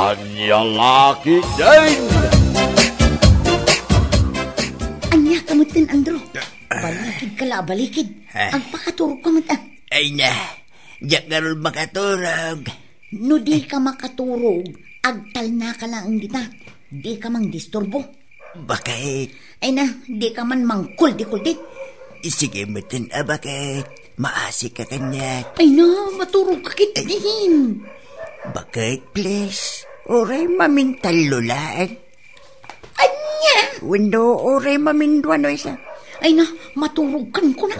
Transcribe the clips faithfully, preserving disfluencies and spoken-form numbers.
Ania la ketdin? Ania ka metten, Andrew? Balikid ka la, balikid. Eh. Agpakaturog ka met, ah. Ay na, diak ngarud makaturog. No di ka makaturog, agtalna ka laeng dita. Di ka mangdisturbo. Bakit? Ay na, di ka man mangkuldi-kuldi. Sige metten a bakit. Maasik ka kaniak. Ay na, maturog ka ketdin. Bakit, please? Uray mamintallo laeng. Ania? Wenno, uray mamindua no isa. Ay na, maturog kan kuna.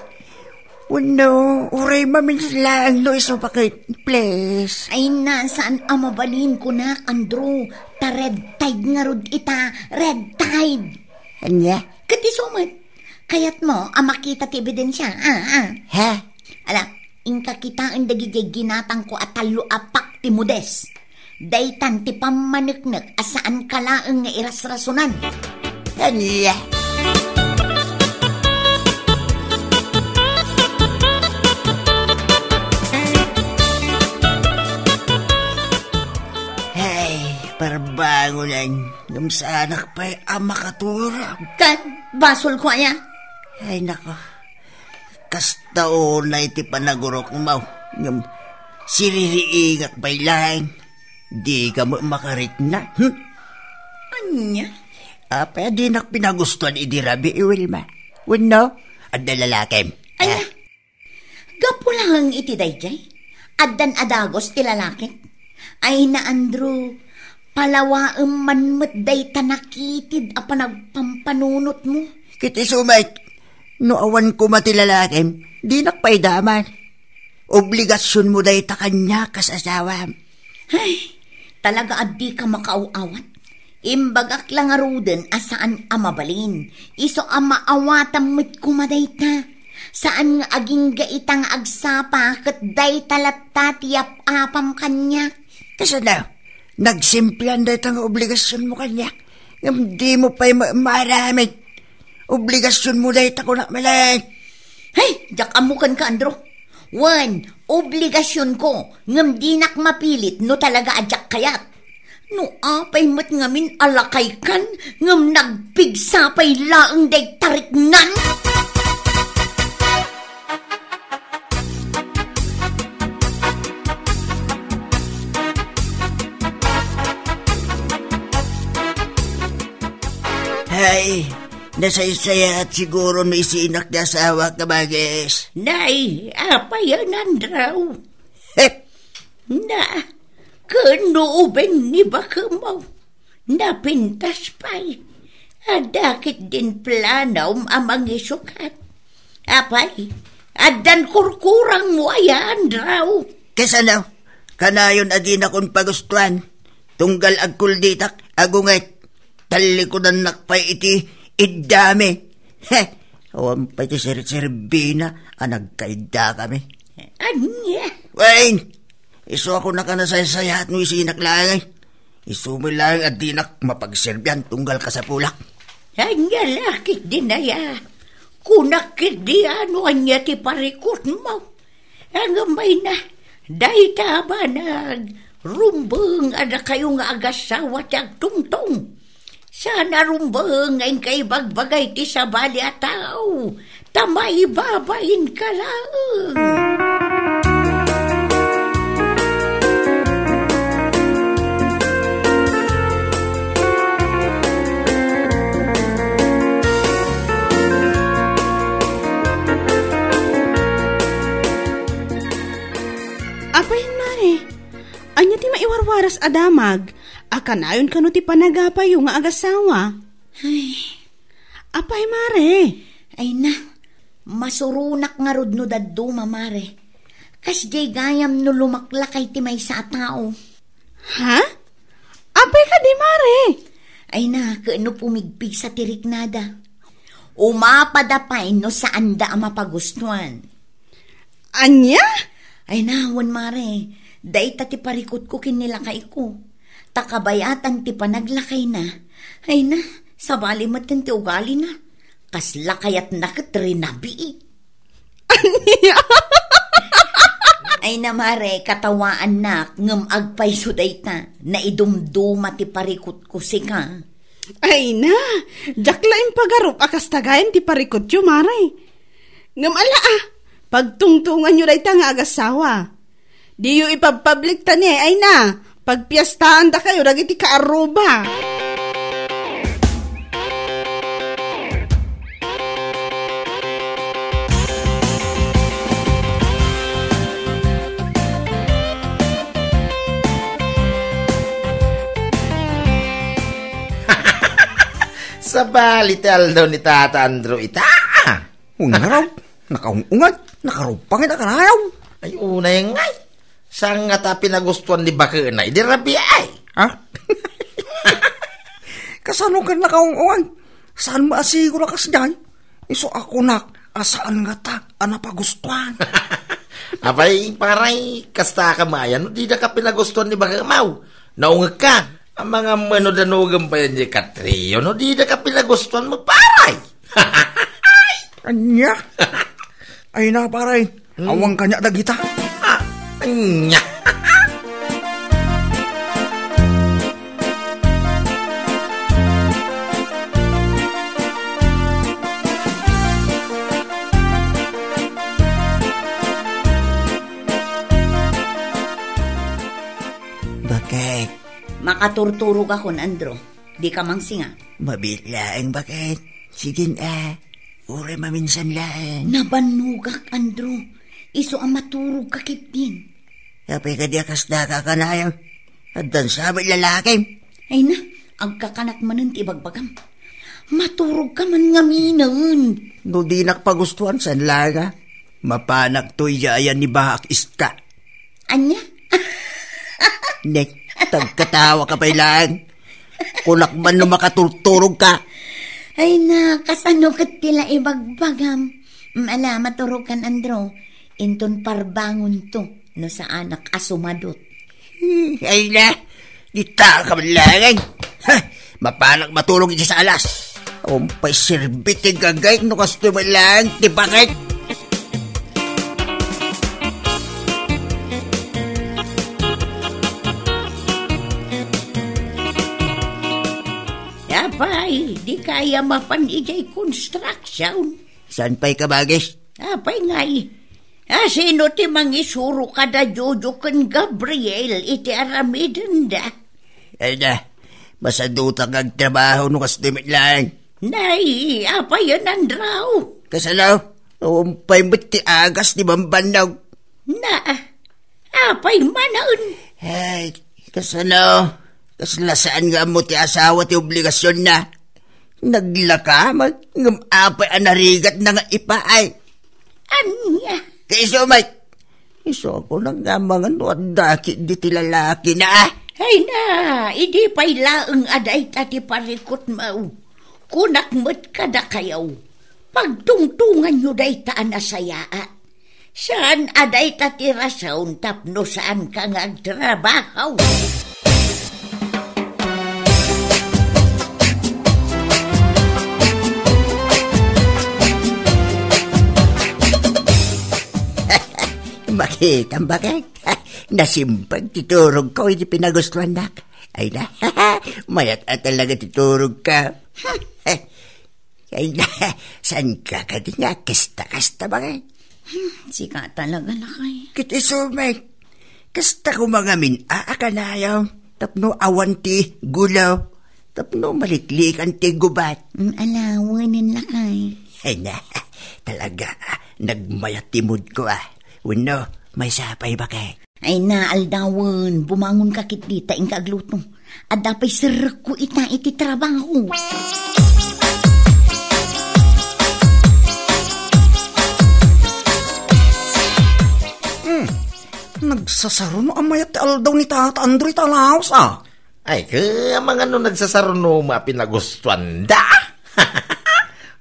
Wenno, uray maminsan laeng no isu bakit, please. Ay na, saan a mabalin kunak, Andrew. Ta red tide ngarud ita, red tide. Ania? Ket isu met, kayatmo a makita ti ebidensia, ah, ah. Ha? Ala, inka kitaen dagidiay ginatangko a tallo a pak ti modes. Daytan ti pammaneknek a saan ka laeng nga irasrasonan. Ania? Ay, parbangonan, ngem saanak pay a makaturog. Kan, basolko aya? Ay, nako. Kasta unay ti panagurokmo, ngem siririingak pay laeng. Di ka met makarikna, hmm? Ania? Apay a dinak pinagustuan idi rabii, Wilma? Wenno, adda lalakim? Ania? Ah. Gapu laeng iti daydiay, addan a dagus ti lalakik. Ay na, Andrew, palawaem man met dayta nakitid a panagpampanunotmo. Ket isu met, no awan koma ti lalakim, dinak pay daman. Obligasionmo dayta kaniak kas asawam. Ay, talaga a dika makaaw-awat. Imbagak la ngaruden a saan a mabalin. Isu a maawatam met koma dayta. Saan nga agingga ita nga agsapa ket dayta latta ti yap-apam kaniak. Kasano? Nagsimplian dayta nga obligasionmo kaniak, ngem dimo pay ma-, maaramid. Obligasionmo dayta, kunak met. Hey, diak ammo kenka, Andrew. Wen, obligasionko, ngem dinak mapilit no talaga a diak kayat. No apay met ngamin a lakaykan, ngem nagpigsa pay laeng dayta riknan? Hay, nasaysayaat siguro no isinak ti asawak, kabagis. Nay, apay a nanraw? Hep! Na, ken no uben ni bakemo, napintas pay. Adda ketdin planom a mangisukat. Apay, addan kurkurangmo aya, Andrew? Kasano? Kanayon a dinakon pagustuan. Tunggal agkulditak, agunget. Tallikudannak pay iti iddami. He, awan pay ti sirserbina a nagkaiddakami. Ania? Wen, isu a kunak a nasaysayaat no isinak laeng. Isu met laeng a dinak mapagserbian tunggal kasapulak. Ania la ketdin aya? Kunak ketdi a no ania ti parikutmo. Ngem mayna, dayta a banag, rumbeng a dakayo nga agasawa ti agtungtong. Saan a rumbeng nga inka ibagbaga iti sabali a tao, ta maibabainka laeng. Apay, Mare, ania ti maiwarwaras a damag a kanayon kano ti panagapayo nga agasawa? Ay. Apay, Mare? Ay na, masuronak ngarud no dadduma, Mare. Kasdiay gayam no lumaklakay ti maysa a tao. Ha? Apay kadi, Mare? Ay na, ket no pumigpigsa ti riknada. Umapada pay no saanda a mapagustuan. Ania? Ay na, wen, Mare, dayta ti parikutko ken ni lakayko. Ta kabayatan ti panaglakayna. Ay na, sabali metten ti ugalina. Kasla kayatna ket rinabii. Ania? Ay na, mare, katawaannak, ngem agpayso dayta, naidumduma ti parikutko sika. Ay na, diak la impagarup a kasta gayam ti parikutyo, mare. Ngem ala, ah, pagtungtunganyo dayta nga agasawa. Diyo ipabpablikta ni, ay na, pagpiestaandakayo dagiti kaarruba. Sabali ti aldaw ni Tata Andrew ita. Unaraw, nakaung-ungan, nakarupang ita kanayaw. Ay, unay ngay. Saan nga ta pinagustuan ni bakena idi rabii ay? Ha? Kasano ken nakaung-ungan? Saan maasigo la kasdiay? Isu a kunak a saan nga ta a napagustuan. Apay, paray, kasta ka mayan no dida ka pinagustuan ni bakemaw. Naungek ka. Amangan no danugem pay ni Katrio no dida ka pinagustuan mo, paray. Ania? Ay na, pare. Hmm. Awan kaniak dagita. Ah, ania? Bakit? Makaturturogakon, Andrew. Dika mangsinga. Mabiit laeng, bakit? Sige na. Uray maminsan laeng. Nabannogak, Andrew. Isu a maturogka ketdin. Apay kadi a kasda ka kanayon? Addan sa met lalakim. Ay na, agkakanak manen ti ibagbagam. Maturogka man ngaminen. No dinak pagustuan, saan laeng a? Mapanakto idiay a ni Bahak Iska. Ania? Nek, tagkatawa ka pay laeng. Kunak man no makaturturog ka. Ay na, kasano ket ti la ibagbagam? Mm, ala, maturogkan, Andrew. Inton parbangonto, no saanak a sumadot. Hmm, ay na, dita ka man laeng. Ha, mapanak matulog iti salas. Umpay serbi ti gagayk no kastoy met laeng ti bakit. Apay, dika aya mapan idiay construction? Saan pay, kabagis? Apay ngay, a sino ti mangisuro kada Jojo ken Gabriel iti aramidenda? Ay na, masadutak nga agtrabaho no kastoy met laeng. Nay, apayen, Andrew? Kasano? Umpay met ti agas ti bambannog. Na, apay manen? Ay, kasano? Kasla saan nga ammo ti asawa ti obligasionna. Naglaka met, ngem apay a narigatna nga ipaay? Ania? Kaiso met. Isu a kunak nga amangan no adda ketdi ti lalakina. Ay na, idi pay laeng a dayta ti parikutmo. Kunak met kadakayo, pagtungtonganyo dayta a nasayaat. Saan a dayta ti rason tapno saanka nga agtrabaho. Makitam, bakit? Nasimbag ti turogko iti pinagustuannak. Ay na, mayat a talaga ti turogko. Ay na, saan ka kadi nga kasta-kasta, bakit? Hmm, sika talaga, lakay. Ket isu met, kasta koma ngamin a kanayon, tapno awan ti gulo, tapno maliklikan ti gubat. Mm, ala, wenen, lakay. Ay na, talaga, nagmayat ti moodko, ah. Wenno, maysa pay, bakit? Ay na, aldawen, bumangonka ketdi ta inka agluto. Adda pay serrekko ita iti trabaho. Hmm. Nagsasaruno a mayat ti aldaw ni Tata Andrew ita a laos, ah. Ay, ket amangan no nagsasaruno a pinagustuanda.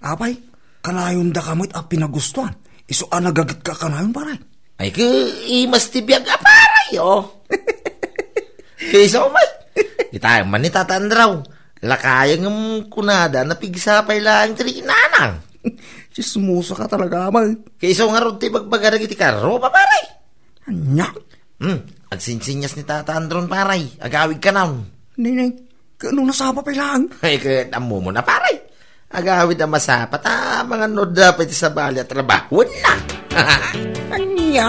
Apay, kanayondaka met a pinagustuan. Isu a nagagetka kanayon, pare. Ay, ket imas ti biag a pare, oh. Ket isu met. Ita man ni Tata Andrew. Lakay ngem kunada, napigsa pay laeng ti inanang. Tsismosa ka talaga, man. Ket isu ngarud ti ibagbaga dagiti karro, pare. Ania? Hmm, agsinsinyas ni Tata Andron, pare. Agawid ka non. Neneng, kano nasapa pay lang? Ay, ket ammom a, pare. Agawid a masapa, ta mangan no adda pay ti sabali a trabahoenna. Ania?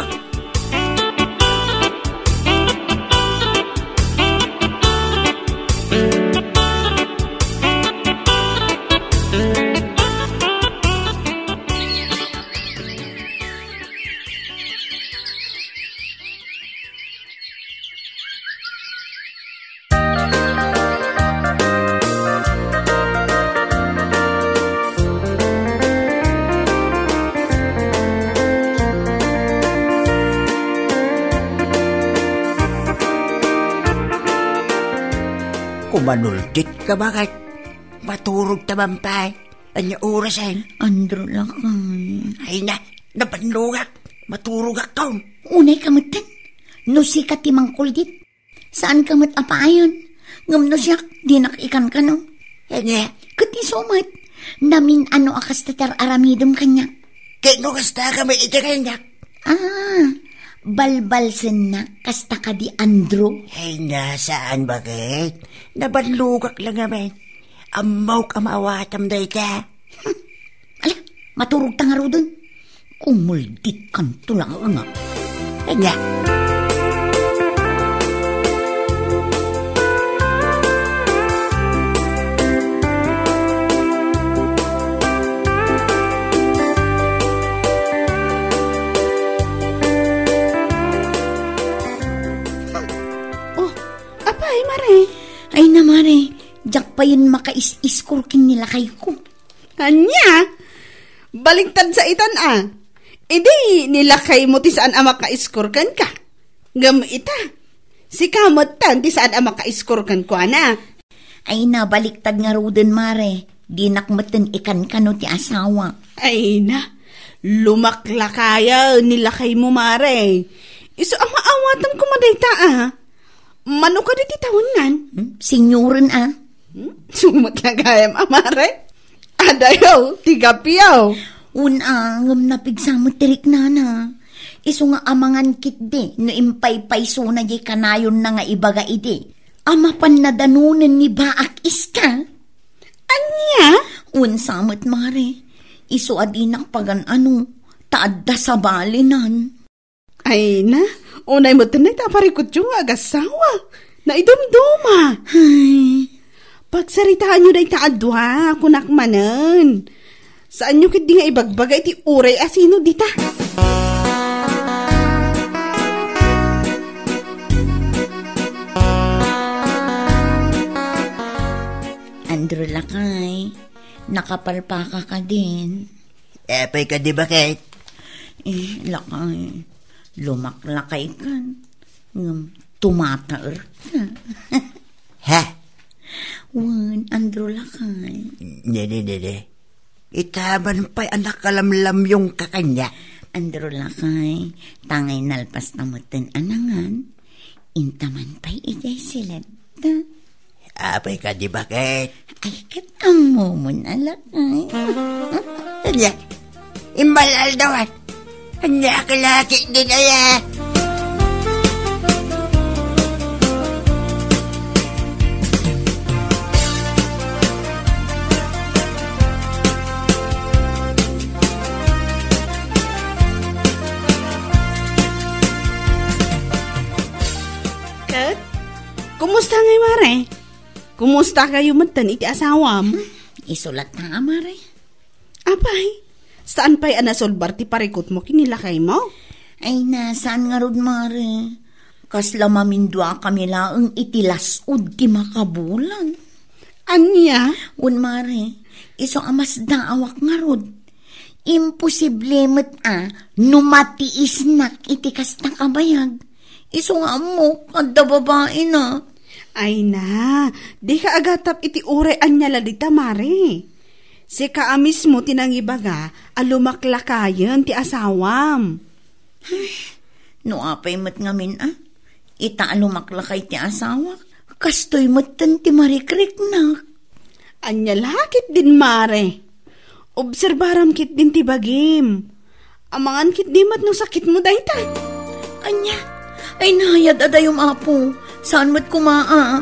Kumanultit ka, baket? Maturog ta man pay. Ania orasen? Andro, lakay. Ay na, nabannogak. Maturogak kon. Unay ka metten. No sika ti mangkuldit, saan ka met a paayon. Ngem no siak, dinak ikankano. Ania? Ket isu met, namin-ano a kasta ti ar-aramidem kaniak. Ket no kasta ka met iti kaniak? Ah, balbalsennak kasta kadi, Andro? Ay na, saan, baket? Nabannogak la ngamin. Ammok a maawatam dayta. Ala, maturog ta ngaruden. Kumuldit kanto laeng a. Ania? Oh, apay, Mare? Ay na, Mare, diak payen makais-iskor ken ni lakayko. Ania? Baliktad sa itan a. Idi ni lakaymo ti saan a makaiskor kenka. Ngem ita, sika metten ti saan a makaiskor kenkuana. Ay na, baliktad ngaruden, Mare. Dinak metten ikankano ti asawa. Ay na, lumaklakayen ni lakaymo, Mare. Isu a maawatam koma dayta a. Mano kadi ti tawennan? Hmm? Senyoren a. Hmm? Sumat na gayam a, Mare. Adayo, ti gapiyo. Wen a, ngem napigsa met ti riknana. Isu nga amangan ketdi no impaypaysona diay kanayonna nga ibaga idi a mapanna danonen ni Baak Iska. Ania? Wen sa met, Mare. Isu a dinak pagan-ano, ta adda sabalinan. Ay na, unay met dayta a parikutyo nga agassawa. Naidumduma. Ay. Pagsaritaanyo dayta a dua, kunak manen. Saanyo ketdi nga ibagbaga iti uray a sino dita. Andrew, lakay, nakapalpaka kadin. Apay kadi, baket? Eh, lakay, lumaklakay kan. Ngem tumataer ka. Ha? Wen, Andrew, lakay. Nene, nene. Ita man pay a nakalamlamyong ka kaniak. Andrew, lakay, tangay nalpas ta metten a nangan. Inta man pay idiay siled. Apay kadi, baket? Ay, ket ammom a, lakay. Ania, immal-aldawan. Ania, kalaki din aya. Ket, kumusta ngay, Mare? Kumusta kayo metten iti asawam? Hmm, isu latta, Mare. Apay, saan pay a nasolbar ti parikutmo ken ni lakaymo? Ay na, saan ngarud, Mare. Kasla mamindua kami laeng iti las-ud ti makabulan. Ania? Wen, Mare, isu a masdaawak ngarud. Imposible met a no matiisnak iti kasta a bayag. Isu nga ammok, adda babaina. Ay na, dika agatap iti uray ania la dita, Mare. Sika a mismo ti nangibaga a lumaklakayen ti asawam. Ay, no apay met ngamin a, ita a lumaklakay ti asawak, kastoy metten ti marikriknak. Ania la ketdin, Mare? Obserbaram ketdin ti bagim. Amangan ketdi met no sakitmo dayta. Ania? Ay, nayad adayom, Apo. Saan met koma, a?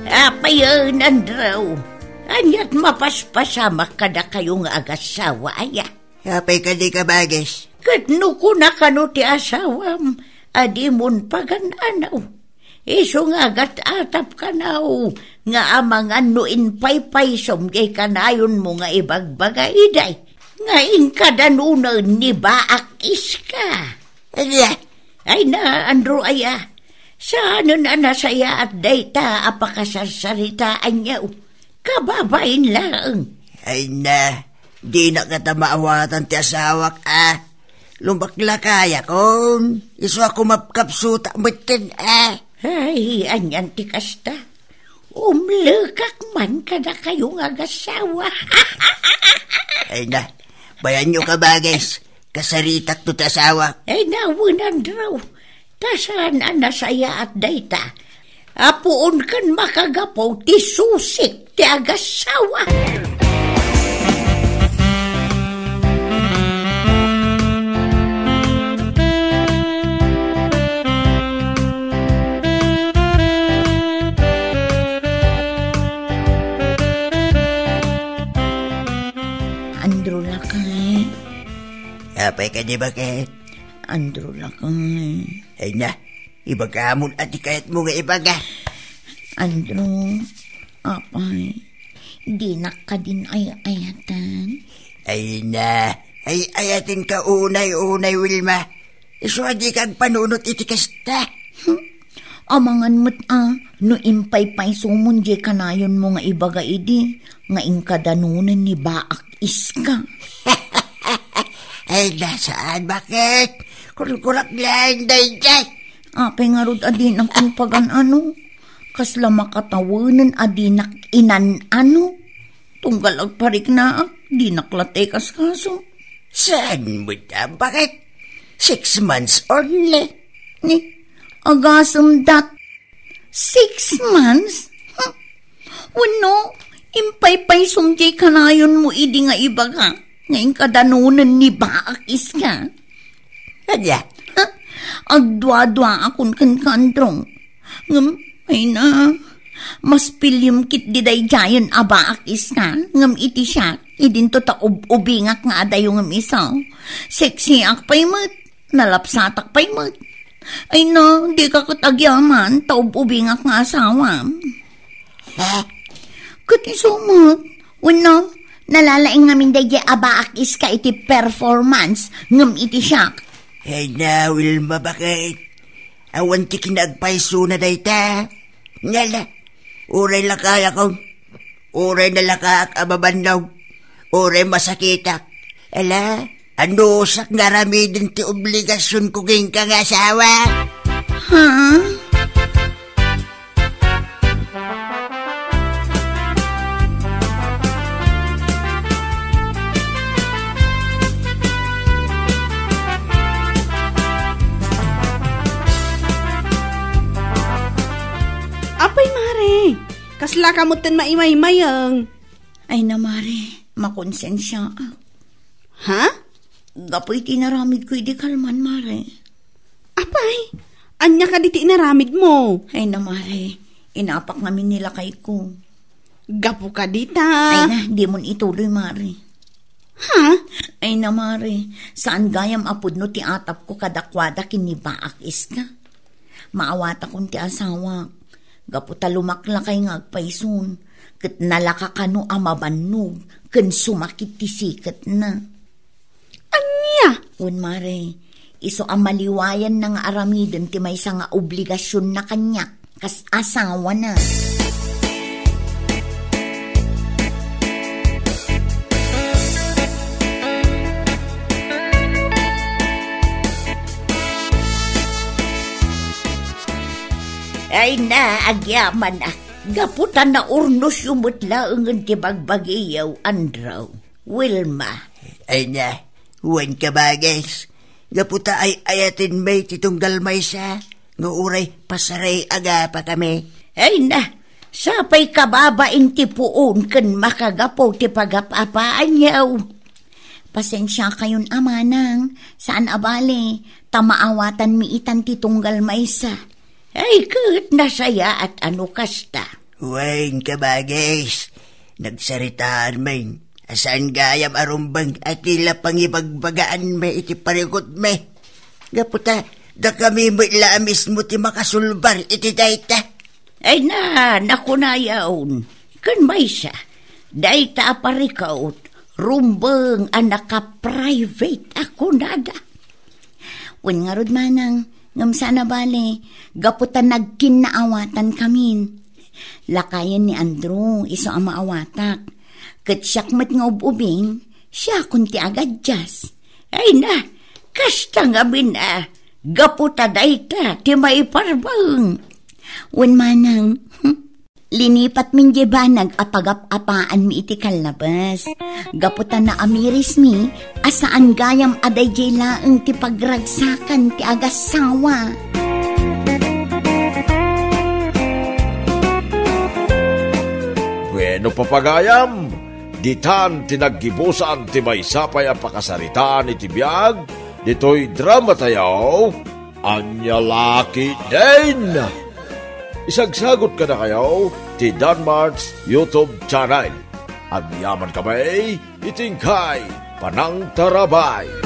Apayen, Andrew. Aniat mapaspasamak kadakayo nga agassawa, aya? Apay kadi, Kabages? Ket no kuna kano ti asawam a dimon pagan-anaw, isu nga agat-atap kanaw nga amangan no impaypaysom jay kanayonmo nga ibagbaga idi nga inkadanonen ni Baak Iska. Ania? Ay na, Andrew, aya. Saanen a nasayaat dayta a pakasarsaritaanyo. Kababain laeng. Ay na, dinak ngata maawatan ti asawak, a. Lumaklakayakon, isu a kumapkapsutak metten, a. Ay, anian ti kasta? Umlekak man kadakayo nga agassawa. Ay na, bayanyo, Kabages, kasaritak to ti asawak. Ay na, wen, Andrew, ta saan a nasayaat dayta. Apuon ken makagapu ti susik ti agassawa. Andrew lakay. Apay kadi, Baket? Andrew lakay. Ay na, ibagam a ti kayatmo nga ibaga. Andrew, apay, dinak kadin ay-ayatan? Ay na, ay-ayatenka unay-unay, Wilma. Isu a dika agpanunot iti kasta. Hmm? Amangan met a, no impaypaysomon jay kanayonmo nga ibaga idi nga inkadanonen ni Baak Iska. Ay, na saan, Baket? Kulkulak laeng daydiay. Apay ngarud a dinak impagan-ano? Kasla makatawenen a dinak inan-ano? Tunggal agpariknaak, dinak latta ikaskaso. Saan met a, Baket? Six months only. Ni, agasem dat. Six months? Huh? Wenno, impaypaysom jay kanayonmo idi nga ibaga nga inkadanonen ni Baak Iska. Ania? Huh? Agduaduaakon kenka, Andrew. Ngem, ay na, mas piliem ketdi daydiayen a Baak Iska, ngem iti siak, idinto ta ub-ubingak nga adayo ngem isu. Seksiak pay met. Nalapsatak pay met. Ay na, dika ket agyaman ta ub-ubingak nga asawam. Ha? Ket isu met, wenno, nalalaing ngamin daydiay a Baak Iska iti performance ngem iti siak. Ay na, Wilma, Baket? Awan ti kinaagpaysona dayta. Ngala, uray lakayakon. Uray nalakaak a mabannog, uray masakitak. Ala, anusak nga aramiden ti obligasionko kenka nga asawa. Ha? Apay, Mare? Kasla ka metten maimaymayeng? Ay na, Mare, makonsensiaak. Ha? Gapu iti inaramidko idi kalman, Mare. Apay, ania kadi ti inaramidmo? Ay na, Mare, inapak ngamin ni lakayko. Gapu kadita. Ay na, dimon ituloy, Mare. Ha? Ay na, Mare, saan gayam a pudno ti atapko kadakuada ken ni Baak Iska. Maawatakon ti asawak, gapu ta lumaklakay nga agpayson, ket nalaka kano a mabannog ken sumakit ti siketna. Ania? Wen, Mare, isu a maliwayanna nga aramiden ti maysa nga obligasionna kaniak kas asawana. Ay na, agyamanak. Gapu ta naurnosyo met laengen ti bagbagiyo, Andrew, Wilma. Ay na, wen, Kabages. Gapu ta ay-ayatenmi ti tunggal maysa, Nga uray pasaray-agapakami. Ay na, sapay kababain ti puon ken makagapu ti pagap-apaanyo. Pasensiakayon a manang, saan a bale, ta maawatanmi itan ti tunggal maysa. Ay, ket nasayaat a no kasta. Wen, kabagis, nagsaritaan men, a saan gayam a rumbeng a ti la pangibagbagaanmi iti parikutmi. Gapu ta, dakami met la a mismo ti makasulbar iti dayta. Ay na, nakunayon, ken maysa, dayta a parikut, rumbeng a naka-private a kunada. Wen ngarud manang, ngem saan a bale, gapu ta nagkinnaawatan kamin. Lakayen ni Andrew, isu a maawatak. Ket siak met nga ub-ubing, siakon ti agadjas. Ay na, kasta ngamin a, gapu ta dayta ti maiparbeng. Wen manang, linipatmin diay banag a pagap-apaanmi iti kallabas. Gapu ta naamirismi a saan gayam a daydiay laeng ti pagragsakan ti agassawa. Bueno, papagayam, ditan ti naggibusan ti maysa pay a pakasaritaan iti biag ditoy dramatayo, Ania La Ketdin. Isagsagut kadakayo ti Danmart's YouTube channel. Agyaman kami iti inkay panangtarabay.